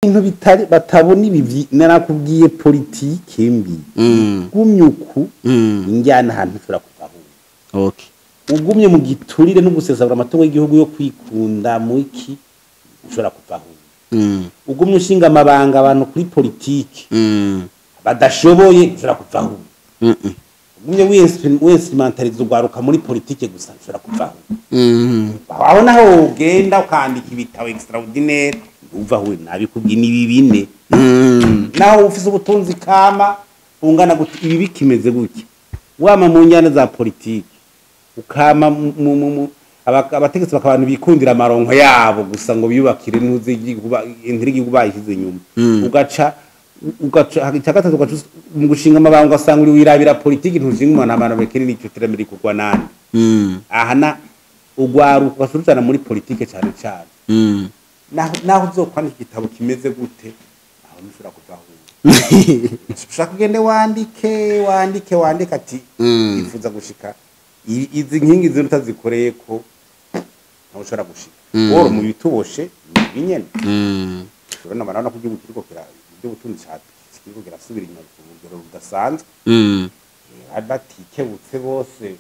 Ibintu bitari batabona ibi narakubwiye politike mbi. Gumye uku injyana ahantu ushobora kuva aho. Ugumye mu giturire no gusesagura amatungo y'igihugu yo kwikunda muki ushobora kuva aho. Ugumye ushinga amabanga abantu kuri politike badashoboye ushobora kuva aho. Ugumye winstrumentaliza ugwaruka muri politike gusa ushobora kuva aho. Aho naho ugenda ukandika ibitabo extraordinaire uva aho nabikubwiye ni bibine. Naho ufise ubutunzi kama ungana gute ibi bikimeze gutya wama mu njyana za politike ukama abategetsi bakabantu bikundira amaronko yabo gusa ngo biyubakire ntuze igihugu bayishyize inyuma. Ugaca icyagatatu ugaca mu gushinga amabanga ugasanga uri wirabira politike ntushinga umuntu abantu bekene n'icyo terambere kugwa nani. Aha na ugwaruka ugasurutana muri politike cyane cyane. Naho uzokwandika igitabo kimeze gute aho ntushobora kuva aho. Ushaka ugende wandike ati ifuza gushika izi nkingi ziri utazikoreye ko ntawe ushobora gushika. Woro mu bituboshe binyene. Urabona barabona ko igihugu kiriko kira ibyo butunzi kiriko kirasubira inyuma ku rugero rudasanzwe. Batikebutse bose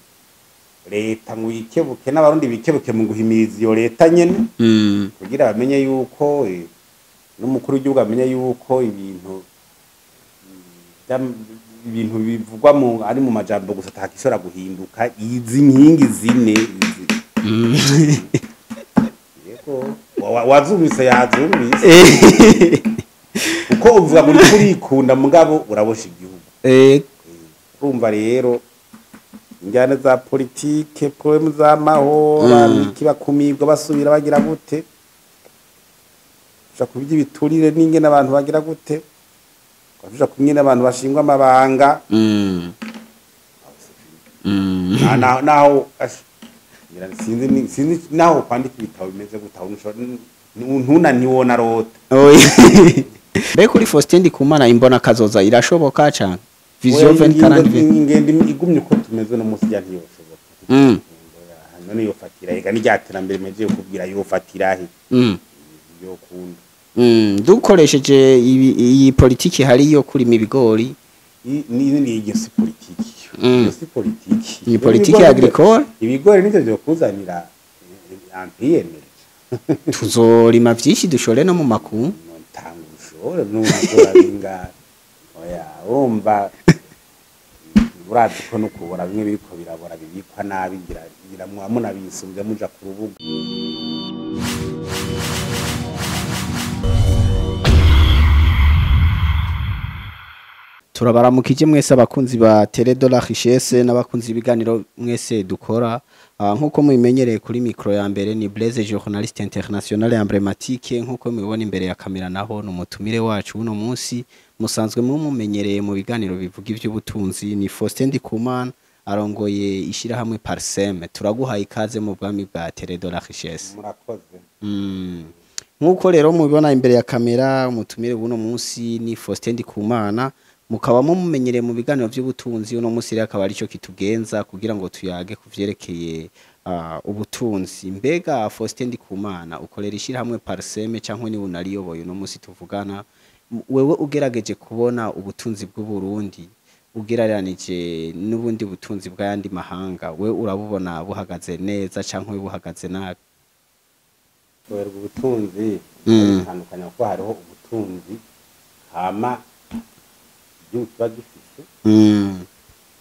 leta ngo yikebuke n'abarundi bikebuke mu guhimiriza iyo leta nyene kugira bamenye yuko n'umukuru w'igihugu amenye yuko ibintu bivugwa mu ari mu majambo gusa atakishobora guhinduka izi nkingi zine izi. Yego wazumvise yazumvise uko uvuga muri kurikunda mugabo urabosha igihugu. Urumva rero injyana za politike problème z'amahoro kibakumibwa basubira bagira gute ushaka kubyo ibiturire n'ingene abantu bagira gute ushaka kumwe n'abantu bashingwa amabanga. Naho sinzi naho kwandika ibitabo bimeze gute aho ntuna ntiwona rota. Mbe kuri Faustin Ndikumana imbona kazoza irashoboka cyane Vision 2040 ingende igumye uko tumeze no munsi ya ntiyoshoboka. None yofatira ega n'iryaterambere meje kubwira yofatira he yo kunda. Dukoresheje iyi politiki hari yo kurima ibigori ni iyo si politiki. Iyo si politiki. Ni politiki agricole. Ibigori nivyo byo kuzanira ampiyemeje. Tuzorima vyinshi dushore no mu makungu. Ntanga ushore n'ugora binga. Oya urumva urazi ko no kubora bimwe biriko birabora bibikwa nabi ngira mwamuna bisumbya muja ku rubuga. Turabaramukije mwese abakunzi ba Télé de la Richesse n'abakunzi ibiganiro mwese dukora. Nkuko mubimenyereye kuri micro ya mbere ni Blaise journaliste international emblématique nkuko mubibona imbere ya kamera naho n'umutumire wacu uno munsi musanzwe mumumenyereye mu biganiro bivuga ivy'ubutunzi ni Faustin Ndikumana arongoye ishirahamwe Parsem. Turaguhaye ikaze mu bwami bwa Télé de la Richesse. Murakoze. Nkuko rero mubibona imbere ya kamera umutumire uno munsi ni Faustin Ndikumana mukaba mumumenyereye mu biganiro by'ubutunzi uno munsi rero akaba arico kitugenza kugira ngo tuyage kuvyerekeye ubutunzi. Mbega Faustin Ndikumana ukorera ishirahamwe Parsem canke ni unariyoboye uno munsi tuvugana, wewe ugerageje kubona ubutunzi bw'u Burundi ugereranije n'ubundi butunzi bw'ayandi mahanga we urabubona buhagaze neza canke buhagaze nabi? Kubera ubutunzi bitandukanye kuko hariho ubutunzi hama igihugu kiba gifise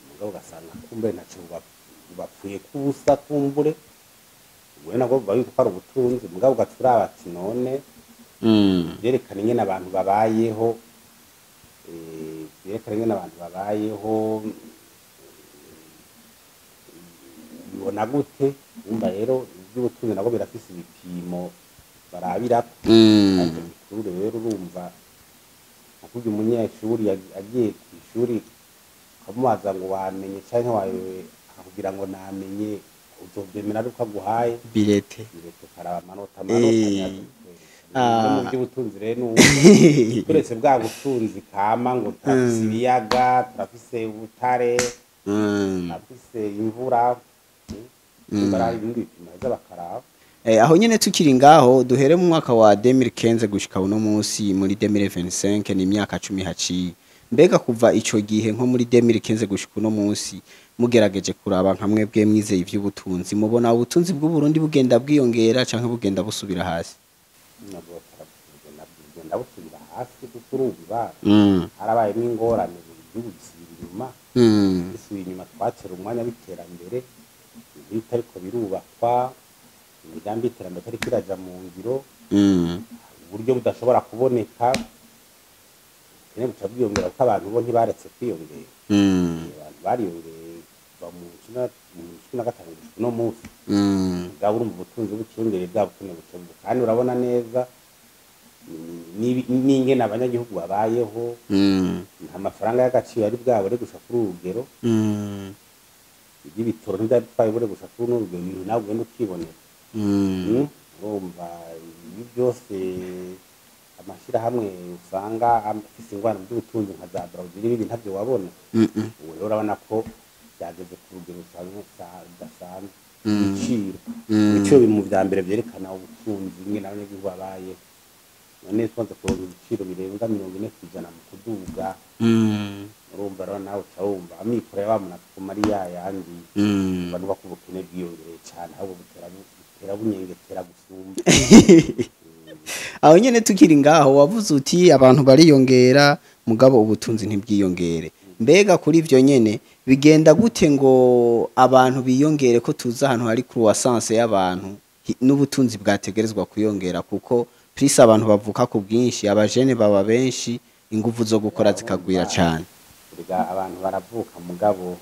mugabo ugasanga kumbe ntaco bapfuye kubusa kumbure ubwo nabwo biba yuko ari ubutunzi mugabo ugaca uraba ati none vyerekana ingene abantu babayeho vyerekana ingene abantu babayeho bibona gute. Urumva rero ivy'ubutunzi nabwo birafise ibipimo barabirako. Kandi bikuru rero urumva kuko umunyeshuri agiye ku ishuri ukamubaza ngo wamenye canke wayobewe akakubwira ngo namenye uzovyemera ari uko aguhaye birete ukaraba amanota mu by'ubutunzi rero turetse bwa butunzi kama ngo turafise ibiyaga turafise ubutare turafise imvura hari ibindi bipimo baza bakaraba. Aho nyene tukiri ngaho, duhere mu mwaka wa 2015 gushika uno munsi muri 2025, ni imyaka 10 haciye. Mbega kuva ico gihe, nko muri 2015 gushika uno munsi, mugerageje kuraba nka mwebwe mwizeye ivy'ubutunzi, mubona ubutunzi bw'u Burundi bugenda bwiyongera canke bugenda busubira hasi? Nabwo bugenda busubira hasi, kuko urumva harabayemo ingorane, igihugu gisubira inyuma. Gisubira inyuma, twatera umwanya w'iterambere, ibintu bitariko birubakwa, imigambi y'iterambere itariko iraja mu ngiro, uburyo budashobora kuboneka, ubukene buca bwiyongera, kuko abantu bo ntibaretse kwiyongera. Abantu bariyongeye kuva mu 2015 gushika uno munsi. Bwaba urumva ubutunzi bukiyongereye, bwa bukene buca kandi urabona neza n'ingene abanyagihugu babayeho. Nta mafaranga y'agaciro ari bwabure gushika kuri uru rugero. Iby'ibitoro ntibyari twabibure gushika kuri runo rugero, ibintu nawe ugenda ukibonera. Urumva ibi byose, amashyirahamwe usanga afise ingorane mu by'ubutunzi nka za Bralirwa n'ibindi, ntabyo wabona. Ubu rero urabona ko byageze ku rugero rudasanzwe. Ibiciro, ibiciro biri mu vya mbere vyerekana ubutunzi, ingene abanyagihugu babayeho. None tumaze kuronka ibiciro birenga 40% mu kuduga, urumva rero nawe uca wumva amikoro ya wa muntu akaguma ari ya yandi. Urumva ko ubukene bwiyongereye cane, ahubwo butera bunyengetera gusumba. Aho nyene tukiri ngaho, wavuze uti abantu bariyongera mugabo ubutunzi ntibwiyongere. Mbega kuri ivyo nyene bigenda gute ngo abantu biyongere, ko tuzi ahantu hari croissance y'abantu n'ubutunzi bwategerezwa kuyongera, kuko plus abantu bavuka ku bwinshi, abajene baba benshi, inguvu zo gukora zikagwira cane? Erega abantu baravuka mugabo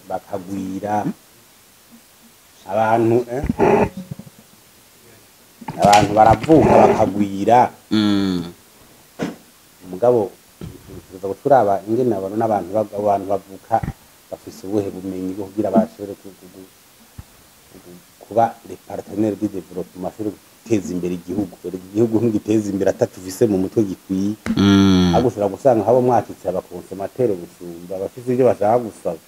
bakagwira. Abantu, abantu baravuka bakagwira, mugabo tuza guturaba ingene abantu n'abantu abantu bavuka bafise ubuhe bumenyi bwo kugira bashobore kuba les partenaires du développement, bashobore guteza imbere igihugu. Erega igihugu ntigiteza imbere atatufise mu mutwe gikwiye. Ahubwo ushobora gusanga habo mwakitse aba consommateurs gusumba abafise ibyo bashaka gusaba.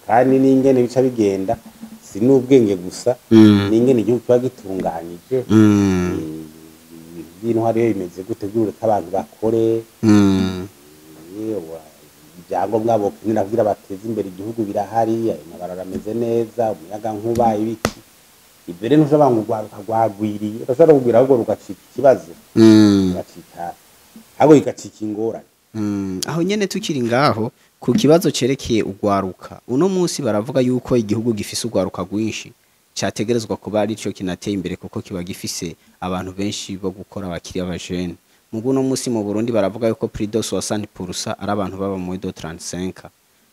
Kandi n'ingene bica bigenda, si n'ubwenge gusa, n'ingene igihugu kiba gitunganije. Ibintu by'intwari iyo bimeze gute, by'ureka abantu bakore, ibyangombwa bokenera kugira bateze imbere igihugu birahari, ayo mabarabara ameze neza, umuyagankuba, ibiki. Ibyo rero ntushobora ngo urwaruka rwagwiriye, urashobora kugwira ahubwo rugacika ikibazo, rugacika, ahubwo rigacika ingorane. Aho nyene tukiri ngaho ku kibazo cerekeye ugwaruka, uno munsi baravuga yuko igihugu gifise ugwaruka rwinshi categerezwa kuba arico kinateye imbere, kuko kiba gifise abantu benshi bo gukora bakiri abajene. Mugu uno munsi mu Burundi baravuga yuko plus de 60% ari abantu baba muri de 35,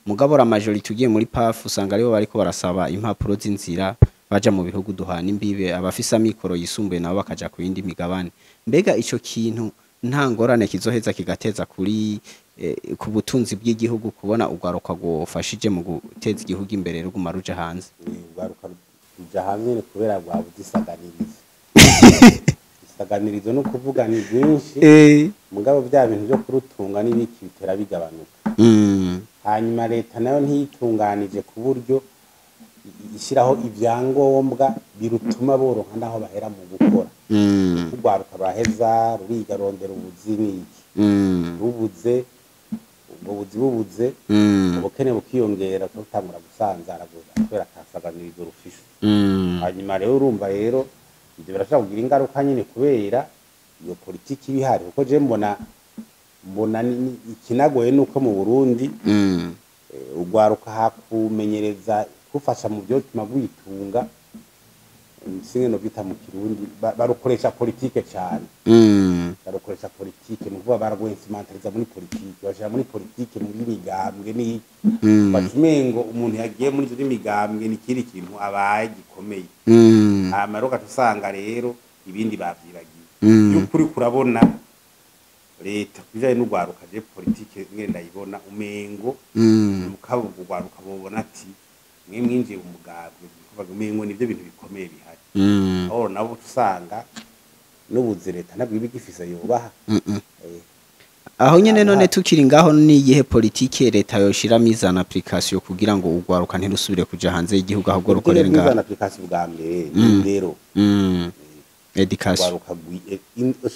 mugabo la majorité ugiye muri PAF usanga aribo bariko barasaba impapuro z'inzira baja mu bihugu duhana imbibe, abafise amikoro yisumbuye nabo bakaja ku yindi migabane. Mbega ico kintu nta ngorane kizoheza kigateza kuri ku butunzi bw'igihugu, kubona urwaruka rwofashije mu guteza igihugu imbere ruguma ruja hanze? Urwaruka ruja hanze nyene kubera rwabuze isaganirizo. Isaganirizo no kuvuga ni rwinshi, mugabo bya bintu byo kurutunga n'ibiki bitera bigabanuka. Hanyuma leta nayo ntiyitunganije ku buryo ishyiraho ibyangombwa birutuma boronka n'aho bahera mu gukora. Urwaruka ruraheza ruriga, rondera ubuzi n'iki, rubuze ubwo buzi, bubuze, ubukene bukiyongera, butangura gusanzara kubera akasaganirizo rufise. Hanyuma rero urumva rero ibyo birashobora kugira ingaruka nyine kubera iyo politiki iba ihari, kuko je mbona ikinagoye nuko mu Burundi urwaruka hakumenyereza kufasha mu byo tuma rwitunga, singe no bita mu Kirundi, barukoresha politike cyane. Barukoresha politike, ni ukuvuga baragwensimentaliza muri politike, bashira muri politike, muri migambwe n'iki. Baca umengo umuntu yagiye muri ivyo migambwe ni ikindi kintu abaye gikomeye. Hama rero ugaca usanga rero ibindi bavyibagiye. By'ukuri kurabona leta kubijanye n'urwaruka, je politike ngene ndayibona, umengo mukabo urwaruka bobona ati mwe mwinjiye mu mugambwe, kuvuga umengo nivyo bintu bikomeye bihari. Aho nabo usanga n'ubuzi leta nabwo iba igifise yubaha. Aho nyene none tukiri ngaho, ni iyihe politike leta yoshira mise en application kugira ngo ugwaruka ntirusubire kuja hanze y'igihugu, ahubwo rukorere ngaho? Ngaho application bwa mbere ni indero. Education.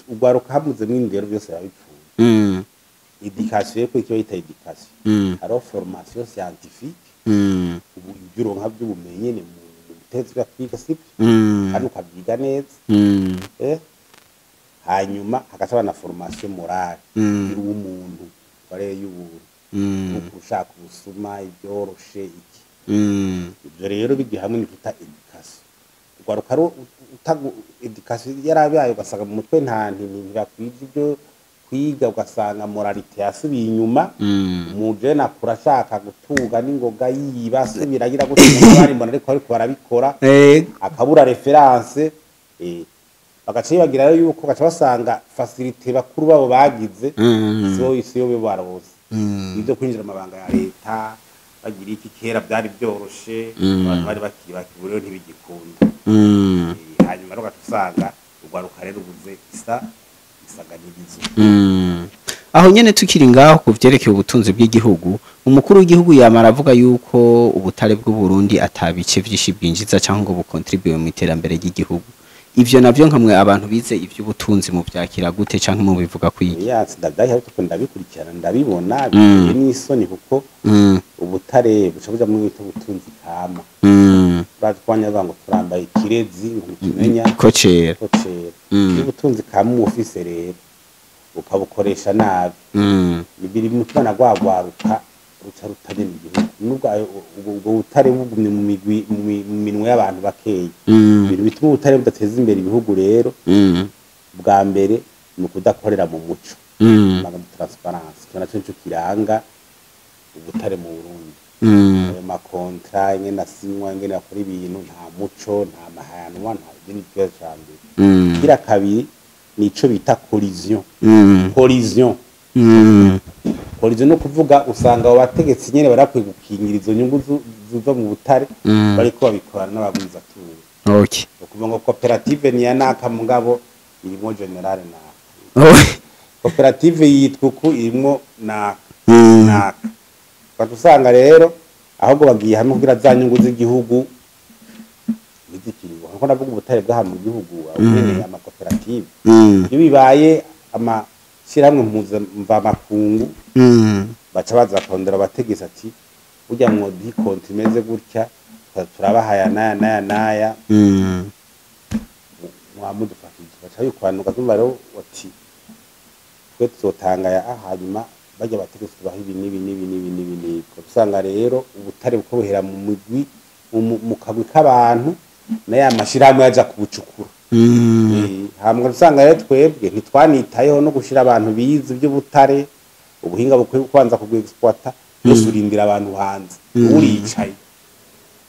Ugwaruka hamuzemwo indero, byose biba bipfuye. Education ko icyo bita education, hariho formation scientifique, ubu ibyo uronka by'ubumenyi ni mu butetsi bwa kwiga, sibyo? Kandi ukabyiga neza. Hanyuma hagaca na formation morale, kugira umuntu wareye y'ubuntu, nuko ushaka ubusuma ibyoroshe iki. Ibyo rero bigiye hamwe nibita education. Ugwaruka utagu education yarabaye, ugasanga mu mutwe nta ntibakwije ibyo kwiga, ugasanga moralité yasubiye inyuma. Umujene akura ashaka gutunga n'ingoga, yiba, asubira agira gutya, bari mbona ariko barabikora, akabura référence, bagaca bibagira rero yuko baca basanga facilité bakuru babo bagize, siyo bo barose. Ibyo kwinjira amabanga ya leta bagira iki, kera byari byoroshe, abantu bari bakiri bake, ubu rero ntibigikunda. Hanyuma rero ugaca usanga urwaruka rero ubuze isa isaganirizo. Aho nyene tukiri ngaho ku vyerekeye ubutunzi bw'igihugu, umukuru w'igihugu yamara avuga yuko ubutare bw'u Burundi atabice vyinshi bwinjiza cyangwa ngo bukontribuye mu iterambere ry'igihugu. Ivyo navyo nkamwe abantu bize ivy'ubutunzi mu vyakira gute, canke mu bivuga kwiki? Yatsi ndavyaye, ariko ndabikurikirana, ndabibona, biteye n'isoni kuko ubutare buca buja mu bita ubutunzi kama. Urazi ko abanyavuga ngo turambaye ikirezi ngo ntikimenya ko cera. Ko cera. Iyo ubutunzi kama uba ufise rero ukabukoresha nabi, biri mu twana rwagwaruka ruca rutari mu gihugu, nubwo ubwo butare bugumye mu migwi, mu minwe y'abantu bakeya. Ibintu bituma ubutare budateza imbere ibihugu rero, bwa mbere ni ukudakorera mu muco, mm. Transparence, icyo nacyo nico kiranga ubutare mu Burundi. Ayo ma contrats ingene asinywa, ingene bakora ibintu, nta muco, nta mahanwa, nta ibyo. Ni ikibazo ca mbere. Kigira kabiri nico bita collusion. Collusion. Collusion no kuvuga usanga abo bategetsi nyene barakwiye gukingira izo nyungu ziva mu butare, bariko babikorana n'abagwizatunga. Ukuvuga ngo koperative ni ya naka, mugabo irimwo général naka. Koperative yitwa uku, irimwo naka, naka. Ugaca usanga rero ahubwo bagiye hamwe kugira za nyungu z'igihugu ntizikingirwe. Nkuko ndavuga ubutare bw'aha mu gihugu, aho nyene amakoperative, iyo bibaye amashyirahamwe mpuzamvamakungu, baca baza bakondera abategetsi ati burya mwoduha ikonti imeze gutya, turabahaya n'aya n'aya n'aya, mwamudufashije. Baca bikorana, ukazumva rero bati twe tuzotanga aya, hanyuma bajya abategetsi tubaha ibi n'ibi n'ibi n'ibi n'ibi n'ibi. Usanga rero ubutare buko buhera mu migwi, mu kagwi k'abantu na ya mashirahamwe yaja kubucukura. Hama usanga rero twebwe ntitwanitayeho no gushira abantu bize iby'ubutare, ubuhinga bukwiye kubanza kubwexploita byose, urindira abantu hanze. Uricaye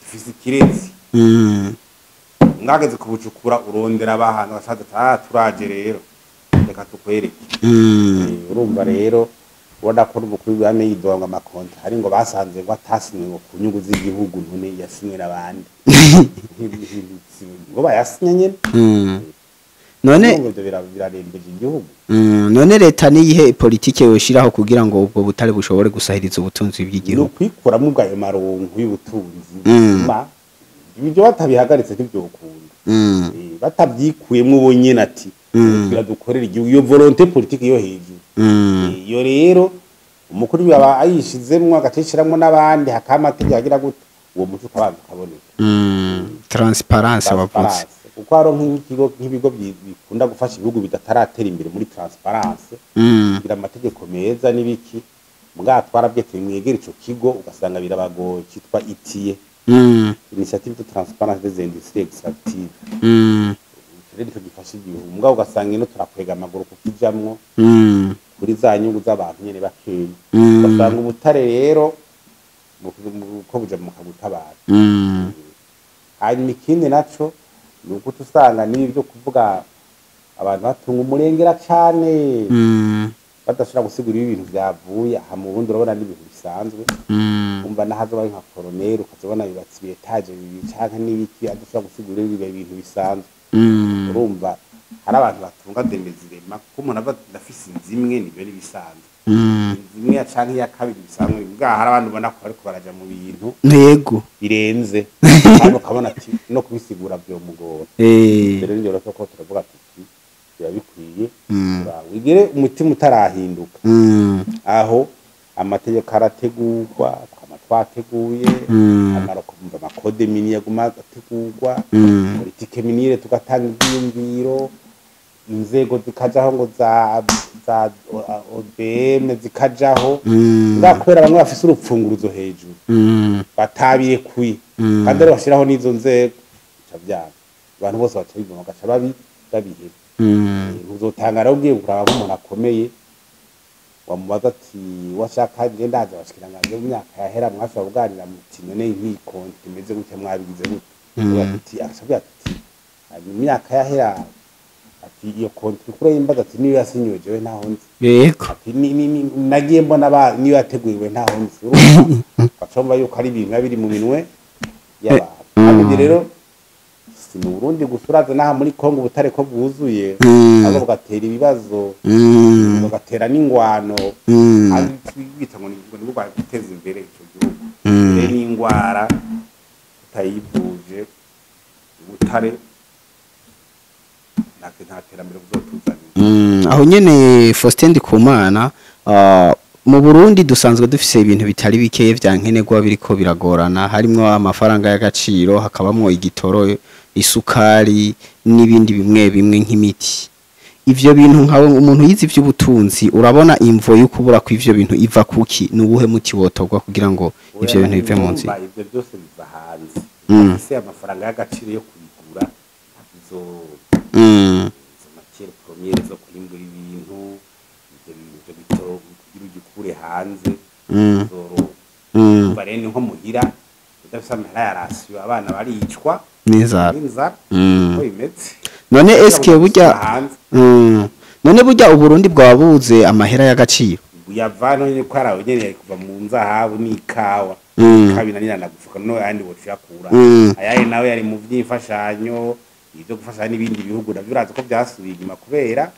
ufise ikirezi, mwageze kubucukura, urondera abahantu bashaje ati ah turaje rero, reka tukwereke. Urumva rero ubona ko n'umukuru w'ibwami yidoga ngo amakonti hari ngo basanze ngo atasinywe ngo ku nyungu z'igihugu, none yasinywe n'abandi ngo bayasinye nyene. None Urumva ivyo birarembeje igihugu. None leta niyihe politike yoshiraho kugira ngo ubwo butare bushobore gusahiriza ubutunzi Ni bw'igihugu? ukwikuramo ubwayo maronko y'ubutunzi. Ma ibyo batabihagaritse ntibyokunda. Batabyikuyemwo bo nyene ati twigira dukorera igihugu, iyo volonté politique yo hejuru. Iyo rero umukuru yaba ayishizemwo, agacishiramwo n'abandi, hakaba amategeko agira gute, uwo muco ukabanza ukaboneka. Transparence wavuze. Transparence. Kuko hariho nk'ikigo, nk'ibigo bikunda gufasha ibihugu bidataratera imbere muri transparence, kugira amategeko meza n'ibiki, mbwa twarabwiye mwegere ico kigo, ugasanga birabagoye, cyitwa ITIE, Initiative de Transparence des Industries Extractives. Ico rero nico gifasha igihugu, mugabo ugasanga ino turakwega amaguru kukijamwo kuri za nyungu z'abantu nyene bakeya. Ugasanga ubutare rero ko buja mu kagwi k'abantu. Hanyuma ikindi naco ni uko usanga n'ibi byo kuvuga abantu batunga umurengera cane, badashobora gusigura iyo ibintu vyavuye. Aha mu Burundi urabona n'ibintu bisanzwe, umva nahaza bari nka koroneri, ukazabona yubatse ibi étages bibiri canke n'ibiki, adashobora gusigura iyo biba ibintu bisanzwe. Urumva Hari abantu batunga demezirema, kuko umuntu aba adafise inzu imwe, nibyo n'ibisanzwe, inzu imwe ya canke iya kabiri bisanzwe. Bwa hari abantu ubona ko bariko baraja mu bintu birenze, kandi ukabona ati no kubisigura vyomugora. Rero nijoro ko turavuga tuti biba bikwiye wigere umutima utarahinduka. Aho amategeko arategurwa, twama twateguye kumva ama code minier aguma ategurwa, politique minière, tugatanga ivyiyumviro, inzego zikajaho ngo za OBM zikajaho. Ngaho kubera bamwe bafise urupfunguruzo hejuru batabirekuye, kandi rero bashiraho n'izo nzego, bica vyanga, abantu bose baca bivuma, bagaca babiheba. Uzotanga rero ugiye kuraba nk'umuntu akomeye, wamubaza ati washaka nje ndaza abashikiranganji mu myaka yahera, mwashobora kuganira muti none nk'iyi konti imeze gutya, mwabigize gute? Ati akasabwira ati mu myaka yahera, ati iyo konti uriko urayimbaza, ati niyo yasinyiwe jewe ntaho nzi. Ati nagiye mbona ba niyo yateguriwe ntaho nzi. Urumva bacumva yuko ari ibintu biba biri mu minwe y'abantu. Kandi rero si mu Burundi gusa, uraza n'aha muri Kongo ubutare ko bwuzuye, ahubwo bugatera ibibazo, bugatera n'ingwano. Kandi bita ngo ni bwo guteza imbere ico gihugu. Rero n'ingwara utayivuje, ubutare nta terambere buzotuzanira. Aho nyene Faustin Ndikumana, mu Burundi dusanzwe dufise ibintu bitari bikeye vya nkenerwa biriko biragorana, harimwo amafaranga y'agaciro, hakabamwo igitoro, isukari n'ibindi bimwe bimwe nk'imiti. Ivyo bintu, nkawe umuntu yize ivy'ubutunzi, urabona imvo y'ukubura kw'ivyo bintu iva kuki? Ni uwuhe muti wotorwa kugira ngo ivyo bintu bive mu nzira? Urumva ivyo byose biva hanze. Ese amafaranga y'agaciro yo kubigura, izo matières premières zo kwimbura ibintu, ivyo bintu, ivyo bitoro kugira ugikure hanze zoroha. Umva rero ni nko muhira udafise amahera ya ration, abana baricwa n'inzara. N'inzara. Uko bimeze. None eske burya hanze None burya Uburundi bwaba buze amahera y'agaciro? Uyavana nyene ko arawe nyene yari kuva mu nzahabu n'ikawa. Ikawa binanirana gufuka, no ayandi wocuyakura. Ayaye nawe yari mu vy'imfashanyo, ivyo gufasha n'ibindi bihugu navyo urazi ko vyasubiye inyuma kubera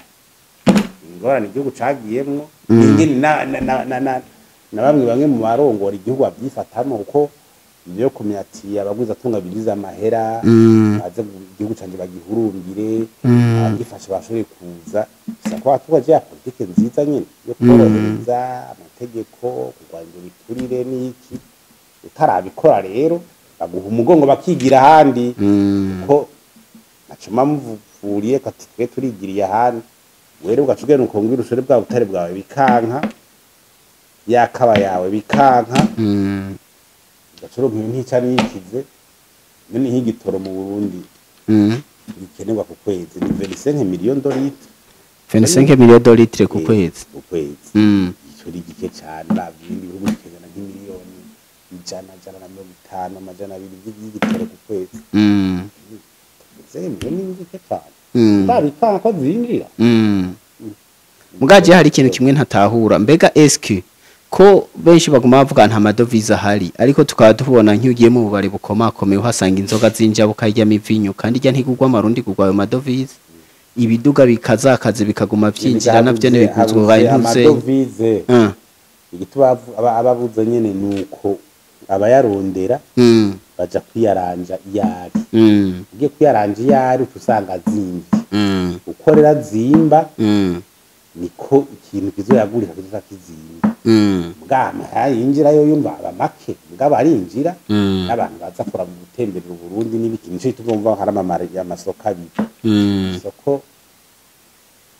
ingorane igihugu cagiyemwo, ingene na bamwe mu barongora igihugu babyifatamwo, kuko ivyo kumenya ati abagwizatunga binjiza amahera baze mu gihugu canje bagihurumbire, abagifasha bashoboye kuza, gusa ko hatubaje ya politike nziza nyene yo korohereza amategeko, kurwanya ibiturire n'iki. Utarabikora rero baguha umugongo bakigira ahandi, ko nacuma muvuriye kati twe turigiriye ahandi, were ugaca ugenda ukongera ushore bwa butare bwawe bikanka, yakaba yawe bikanka, ugaca uronka ibintu ntica nikize. None nk'igitoro mu Burundi gikenerwa ku kwezi ni 25 millions de litres. 25 millions de litres ku kwezi? Ku kwezi. Ico ni gike cane uravye ibindi bihugu bikengana nk'imiliyoni 100, 150, 200 vy'igitoro ku kwezi. 25 ni gike cane. Babikanga ko zinjira. Mugaje hari ikintu kimwe ntatahura. Mbega eske ko benshi baguma bavuga nta madovize ahari, ariko tukaba tubona nk'iyo ugiye mu bubari bukomakomeye uhasanga inzoga zinjaba, ukaryamo ivinyu, kandi irya ntigurwa amarundi, igurwa ayo madovize, ibiduga bikazakaze bikaguma vyinjira, navyo ntibiguzwa intuze? Amadovize, igituma ababuze nyene nuko abayarondera baja kwiyaranja iyari. Ugiye kwiyaranja iyari, uca usanga azimvye. Uko rero azimba, niko ikintu kizoyagurika kizoca kizimba. Bwa yinjira yo yumva aba make, mugabo arinjira. N'abantu baza kura mu gutemberera Uburundi n'ibiki, nico gituma wumva hari amasoko abiri: isoko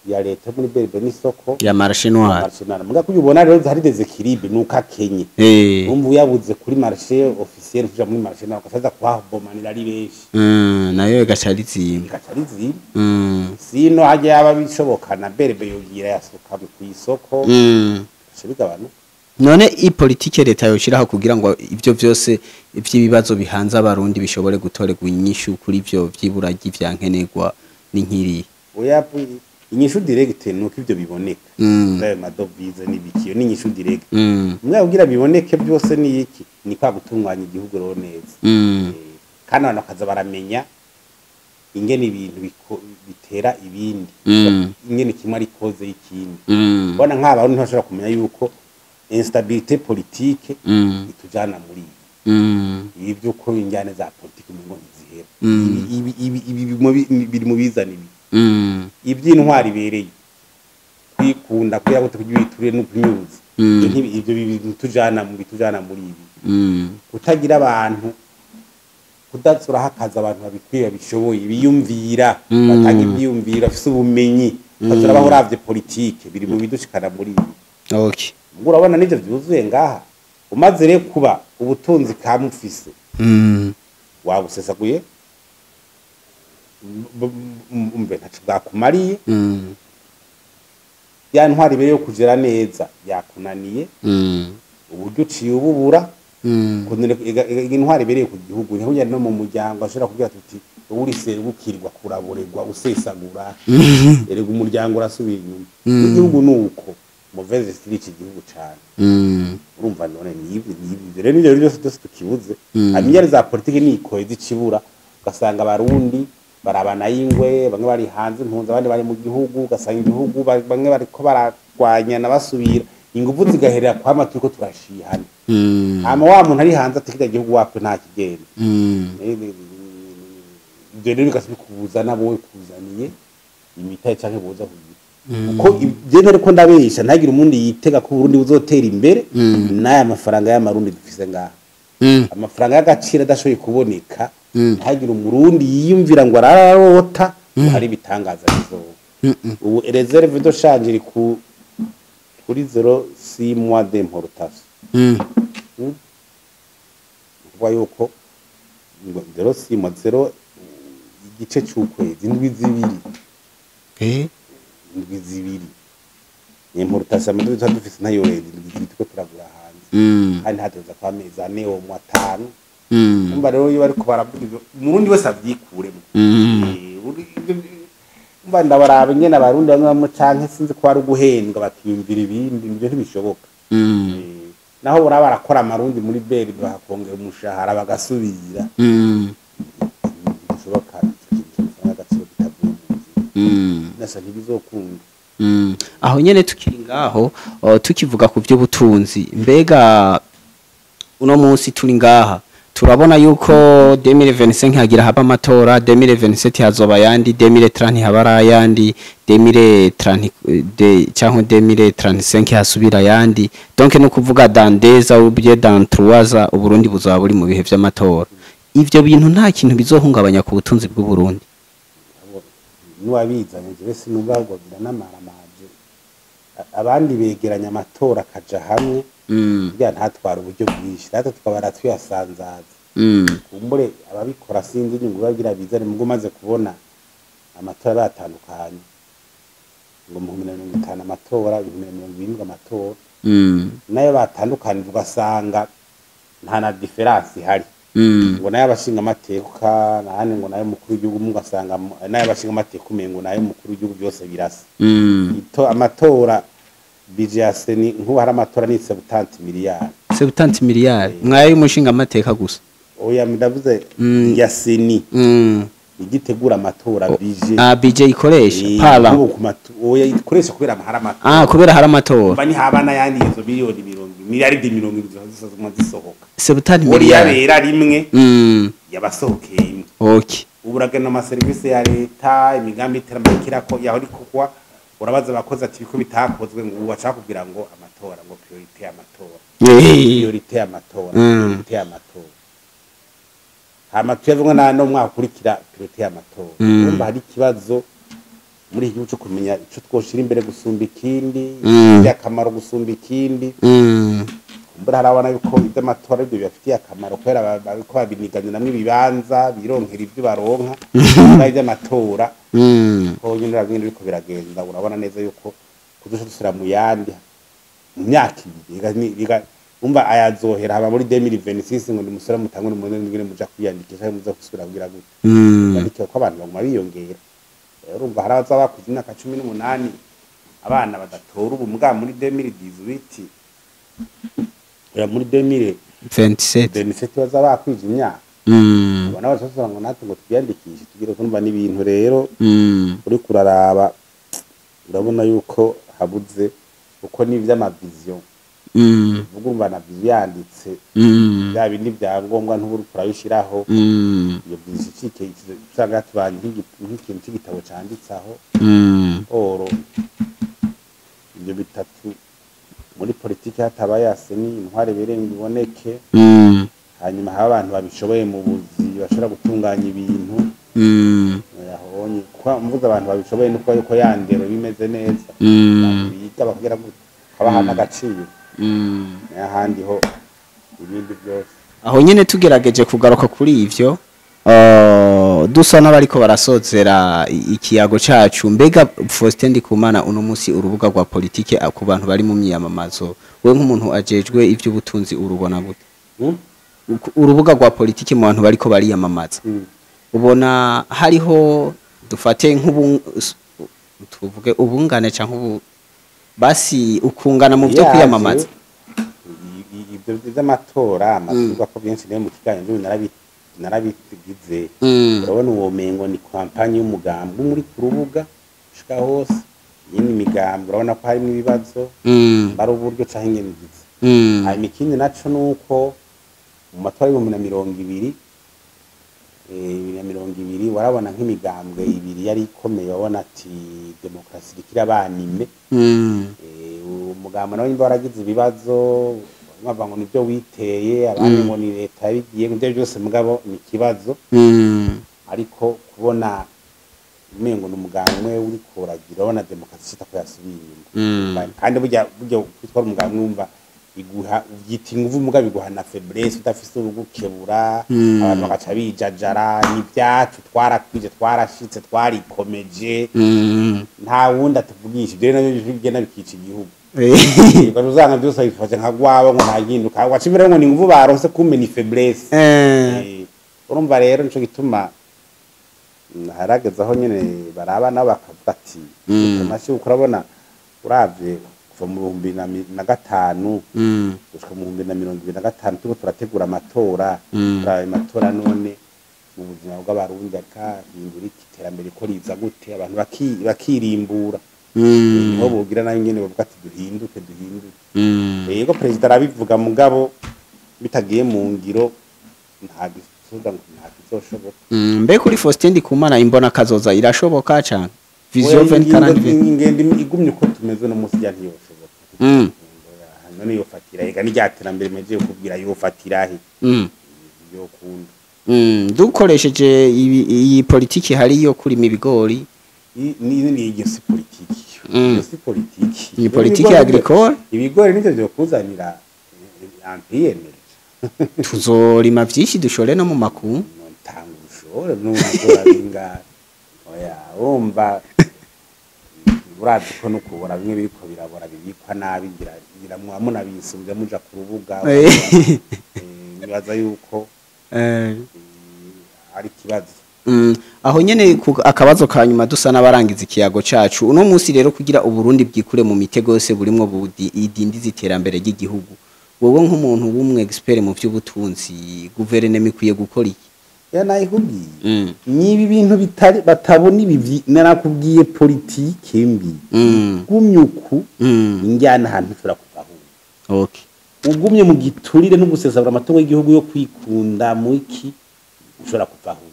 ya leta muri BRB n'isoko ya marché noir. Marché noir. Mugabo kuko ubona rero hari déséquilibre, nuko akenye. Umva uyabuze kuri marché officiel kuja muri marché noir, ugasaza kuhabomanira ari benshi. Nayo igaca rizimba. Igaca rizimba. Sino hajya yaba bishoboka na BRB yogira yasuka ku isoko, bica bigabanuka. None i politike leta yoshiraho kugira ngo ivyo vyose ivy'ibibazo bihanze abarundi bishobore gutorerwa inyishu kuri ivyo vyibura ry'ivyankenerwa ni nkiriye? Oya, inyishu directe nuko ivyo biboneka, ayo madovize n'ibiki, iyo ni inyishu directe. Mwe kugira biboneke byose ni iki? Ni kwa gutunganya igihugu rero neza. Kandi abantu bakaza baramenya Ingene ibintu bitera ibindi, ingene kimwe ari cause y'ikindi. Bona nk'abarundi ntibashobora kumenya yuko instabilité politique itujana muri ibi, ibi by'uko injyane za politike umengo ntizihera. Ibi biri mu bizana ibi, iby'intwari ibereye kwikunda, kuyaguta, kurya ibiturire no kunyuza. Ibyo bitujana muri ibi, kutagira abantu, kudasuraho akazi abantu babikwiye, babishoboye, biyumvira, batanga ibyiyumviro, bafise ubumenyi, ukazura baho uravye politike, biri mu bidushikana muri ibi. Ubwo urabona n'ivyo vyuzuye ngaha. Umaze rero kuba ubutunzi kamufise, wabusesaguye, umve, ntaco bwakumariye. Ya ntwari imbere yo kugera neza yakunaniye, uburyo uciye ububura. Intwari ibereye ku gihugu niho no mu muryango ashobora kugira tuti wowe uri serukirwa kuraborerwa usesagura, erega umuryango urasubira inyuma, n'igihugu nuko mauvaise style iki gihugu cane. Urumva none nibi rero, nivyo byose byose tukibuze. Amiyari za politike nikoye zicibura, ugasanga abarundi barabana y'ingwe, bamwe bari hanze impunzi, abandi bari mu gihugu, ugasanga igihugu bamwe bariko baragwanyana, basubira ingufu zigaherera kwama turiko turashihana. Hama wa muntu ari hanze ati kirya gihugu wakwe nta kigenda. Ibyo rero bigasubikubuza nabo kuzaniye imitahe canke buza kugira kuko ibyo ariko ndabesha, ntagire umundi yitega ko Burundi buzotera imbere n'aya mafaranga y'amarundi dufise ngaha. Amafaranga y'agaciro adashoboye kuboneka, ntagire umurundi yiyumvira ngo ararota ngo hari ibitangaza bizoba. Ubu réserve de change iri kuri 0,6 mois d'importation, kuvuga yuko ngo 0,6 mois, 0 igice c'ukwezi, indwi 2. Indwi 2 importation, amadovize tuba dufise ntayorenze indwi 2 turiko turagura hanze, kandi hateza kwa amezi 4 o mu 5. Umva rero, iyo bariko baravuga ivyo, umurundi wese avyikuremo. Umva, ndabaraba ingene abarundi bamwe bamwe, canke sinzi ko ari uguhendwa, bakiyumvira ibindi. Ivyo ntibishoboka. Naho buraba barakora amarundi muri beri, bakongera umushahara, bagasubira. Ntibishoboka ico kintu c'amafaranga y'agaciro kitavuye mu nzira. Nasa ntibizokunda. Aho nyene tukiri ngaho, tukivuga ku by'ubutunzi, mbega uno munsi turi ngaha turabona yuko 2025 hagira haba amatora, 2027 hazoba yandi, 2030 haba ari ayandi, 2030 cyangwa 2035 hasubira ayandi. Donc no kuvuga dans 2 ans ou bien dans 3 ans Uburundi buzaba buri mu bihe vy'amatora. Ivyo bintu nta kintu bizohungabanya ku butunzi bw'u Burundi? N'uwabizanye jewe sinumva, ahubwo biranamaramaje. Abandi begeranya amatora akaja hamwe kugira ntatware uburyo bwinshi, natwe tukaba tuyasanzaza. Kumbure ababikora sinzi inyungu bagira bizane, mugo umaze kubona amatora batandukanye ngo mu 2050 amatora, 2070 amatora, nayo batandukanije, ugasanga nta na différence ihari. Ngo nayo abashinga amateka nahandi, ngo nayo mukuru w'igihugu, ugasanga nayo abashinga amateka umengo nayo mukuru w'igihugu, byose birasa. Amatora, budget ya CENI, nk'ubu hari amatora ni 70 miliyari. 70 miliyari mwayo y'umushinga amateka gusa? Oya, ndavuze ya CENI igitegura amatora, budget. Ah, budget ikoresha pala. Nk'ubu oya, ikoresha kubera hari amatora. Ah, kubera hari amatora. Mba nihaba n'ayandi, izo miliyoni mirongo, miliyaridi 70 zizoguma zisohoka. Septante uri miliyari. Yabera rimwe, yabasohokeye imwe. Ubu uragena amaserivisi ya leta, imigambi y'iterambere kirako yaho iri kugwa, urabaza abakozi ati biko bitakozwe, ngo ubu bashaka kugira ngo amatora, ngo priorité y'amatora, priorité y'amatora, priorité y'amatora. Hama tuyavuga na no mwaka ukurikira priorité y'amatora. Urumva hari ikibazo muri iki gihugu cyo kumenya ico twoshira imbere gusumba ikindi, akamaro gusumba ikindi. Kumbura harabona yuko iby'amatora aribyo bibafitiye akamaro, kubera bariko babiniganyiramwo ibibanza, bironkera ibyo baronka muri iby'amatora. Ko nyine urabona biriko biragenda, urabona neza yuko kuduca dusubira mu yandi mu myaka 2, umva ayazohera haba muri 2026 ngo nimusore mutangure mu ngene muja kwiyandikisha, muza gusubira kugira gute. Ariko ko abantu baguma biyongera rero, urumva hari abaza bakuze imyaka 18, abana badatora ubu, mbwa muri 2018, oya, muri 2000 27. 27 baza bakwije imyaka. Ubona abasosora ngo natwe ngo twiyandikishe tugire kumva n'ibintu rero uri kuraraba urabona yuko habuze uko n'ivy'amavision uvuga urumva na vision yanditse bya bindi bya ngombwa ntuburi kurabishiraho iyo vision icike usanga tubanye nk'ikintu c'igitabo canditse aho oro ibyo bitatu muri politiki hatabaye aseni intware birenga iboneke hanyuma haba abantu babishoboye mu buzi bashobora gutunganya ibintu yahonye kwa mvuze abantu babishoboye nuko yuko yandero bimeze neza biga bakagera kabaha n'agaciro n'ahandi ho ibindi byose. Aho nyene tugerageje kugaruka kuri ivyo dusa n'abariko barasozera ikiyago cacu. Mbega Faustin Ndikumana, uno musi urubuga rwa politike ku bantu bari mu myiyamamazo, we nk'umuntu ajejwe ivy'ubutunzi urubona gute? Urubuga rwa politike mu bantu bariko bariyamamaza ubona hariho dufate nk'ubu tuvuge ubungane canke ubu basi ukungana mu byo kwiyamamaza? Ibyo by'amatora amavuga ko byinshi niyo mu kiganiro narabigize urabona uwo mengo ni kampanye y'umugambi muri ku rubuga ushika hose nyine imigambi urabona ko harimo ibibazo bari uburyo canke ingene bigize. Hanyuma ikindi naco nuko mu matora y'ibihumbi na mirongo ibiri 2020 warabona nk'imigambwe ibiri yari ikomeye, wabona ati demokarasi iriko irabanime umugambo nawe nimba waragize ibibazo bavuga ngo nibyo witeye abandi ngo ni leta yabigiye ibyo byose mugabo ni ikibazo ariko kubona umengo ni umugambwe uriko uragira urabona demokarasi itako yasubiye inyuma kandi burya kwitwara umugambwe wumva iguha uvyita inguvu mugabo iguha na faiblesse udafise urugukebura abantu bagaca bijajara n'ivyacu twarakwije twarashitse twarikomeje nta wundi atuvugisha ibyo rero navyo bigenda bikica igihugu ugaca usanga vyose bifashe nka gwabo ngo nta gihinduka waca imbere ngo ni inguvu baronse kumbe ni faiblesse urumva rero nico gituma harageze aho nyene baraba nabo bakavuga ati amashi urabona uravye kuva mu 2005 gushika mu 2025 turiko turategura amatora turabe amatora none mu buzima bw'abarundi akahindura iterambere ko riza gute abantu bakirimbura niho bogira nayo nyene bavuga ati duhinduke yego perezida arabivuga mugabo bitagiye mu ngiro nta gisoza ngo nta kizoshoboka. Mbe kuri Faustin Ndikumana imbona kazoza irashoboka cyane Vision 2040 ingendo igumye uko tumeze no musi ya ntiyoshoboka none yofatira ega n'iryaterambere meje kubwira yofatira he yokunda dukoresheje iyi politiki hari yo kurima ibigori ni iyo si politiki iyo si politiki ni politiki agricole ibigori nivyo byokuzanira ampiyemere tuzorima vyinshi dushore no mu makungu ntanga ushore n'ubwo binga oya urumva urazi ko no kubora bimwe biriko birabora bibikwa nabi ngira mwamuna bisubiza muja ku rubuga nibaza yuko ari kibazo. Aho nyene akabazo ka nyuma dusa n'abarangiza ikiyago cacu uno munsi rero kugira uburundi bwikure mu mitego yose burimwo idindiza iterambere ry'igihugu, wowe nk'umuntu w'umwe expert mu vy'ubutunzi guverinoma ikwiye gukora iki? Ya nayikubwiye nibi bintu bitari batabona ibi narakubwiye politike mbi gumye uku injyana ahantu ushobora kuva aho okay ugumye mu giturire no gusesagura amatungo y'igihugu yo kwikunda mu iki ushobora kuva aho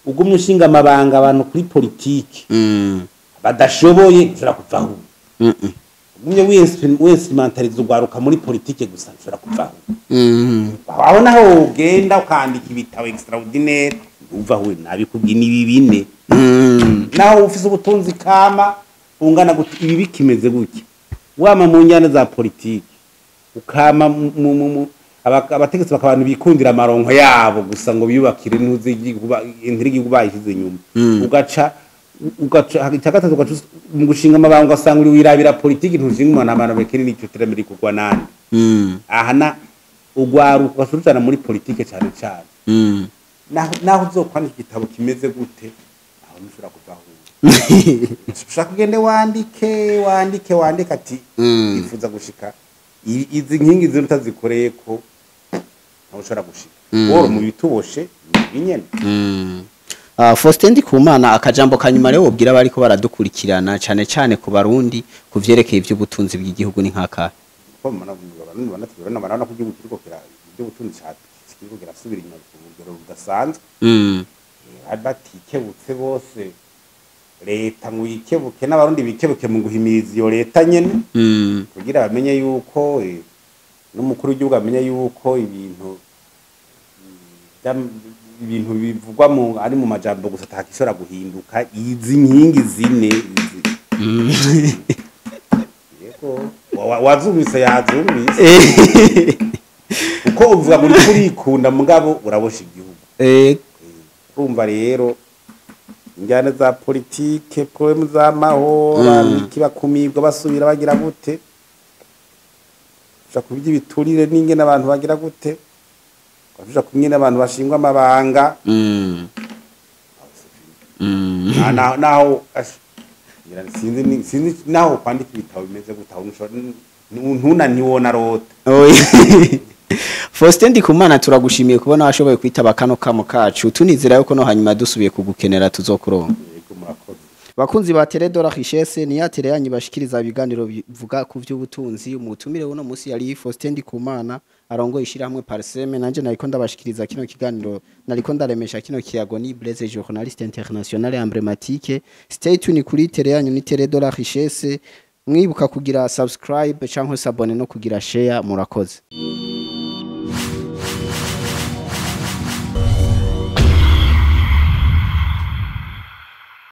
ugumye ushinga amabanga abantu kuri politike badashoboye ushobora kuva aho ugumye winstrumentaliza ugwaruka muri politike gusa ushobora kuva aho aho naho ugenda ukandika ibitabo extraordinaire uva aho nabikubwiye ni bine naho ufise ubutunzi kama ungana gute ibi bikimeze gutya wama mu njyana za politike ukama abategetsi bakabantu bikundira amaronko yabo gusa ngo biyubakire ntuze igihugu bayishyize inyuma ugaca gatatu ugaca mu gushinga amabanga ugasanga uri wirabira politiki ntushinga umuntu abantu bekene n'icyo terambere kugwa nande aha na ugwaruka ugasurutana muri politike cyane cyane naho uzokwandika igitabo kimeze gute aho ntushobora kuva aho ushaka ugende wandike ati ifuza gushika izi nkingi ziri utazikoreye ko Ntaho ushobora gushika woro mu bituboshe ni nyene. Faustin Ndikumana, akajambo kanyuma rero wobwira bariko baradukurikirana, cane cane ku Barundi, ku vyerekeye ivy'ubutunzi bw'igihugu, ni nk'akahe? Ko mubona abarundi banatubona, barabona ko igihugu kiriko kira iby'ubutunzi kiriko kirasubira inyuma ku rugero rudasanzwe. Bari batikebutse bose, leta ngo yikebuke n'abarundi bikebuke mu guhimiriza iyo leta nyene kugira bamenye yuko n'umukuru w'igihugu amenye yuko ibintu ibintu bivugwa mu ari mu majambo gusa, atakishobora guhinduka. Izi nkingi zine yego, wazumvise, yazumvise, kuko uvuga ngo uriko urikunda, mugabo urabosha igihugu. Urumva rero injyane za politike, problème z'amahoro, bakumibwa, basubira bagira gute, uja ku by'ibiturire n'ingene abantu bagira gute, uja ku ngene abantu bashingwa amabanga. Naho sinzi naho kwandika ibitabo bimeze gute, aho ntuna ntiwona rota. Faustin Ndikumana, turagushimiye kubona washoboye kwitaba kano kamo kacu. Tunizera yuko no hanyuma dusubiye kugukenera tuzokuronka. Yego, murakoze. Bakunzi ba Télé de la Richesse, ni ya télé yanyu bashikiriza ibiganiro bivuga ku vy'ubutunzi. Umutumire uno musi yari Faustin Ndikumana, arongoye ishirahamwe Parsem. Nanje nariko ndabashikiriza kino kiganiro, nariko ndaremesha kino kiyago ni Blaise, journaliste international emblématique. Stay tuned kuri télé yanyu, ni Télé de la Richesse. Mwibuka kugira subscribe canke s'abonner no kugira share. Murakoze.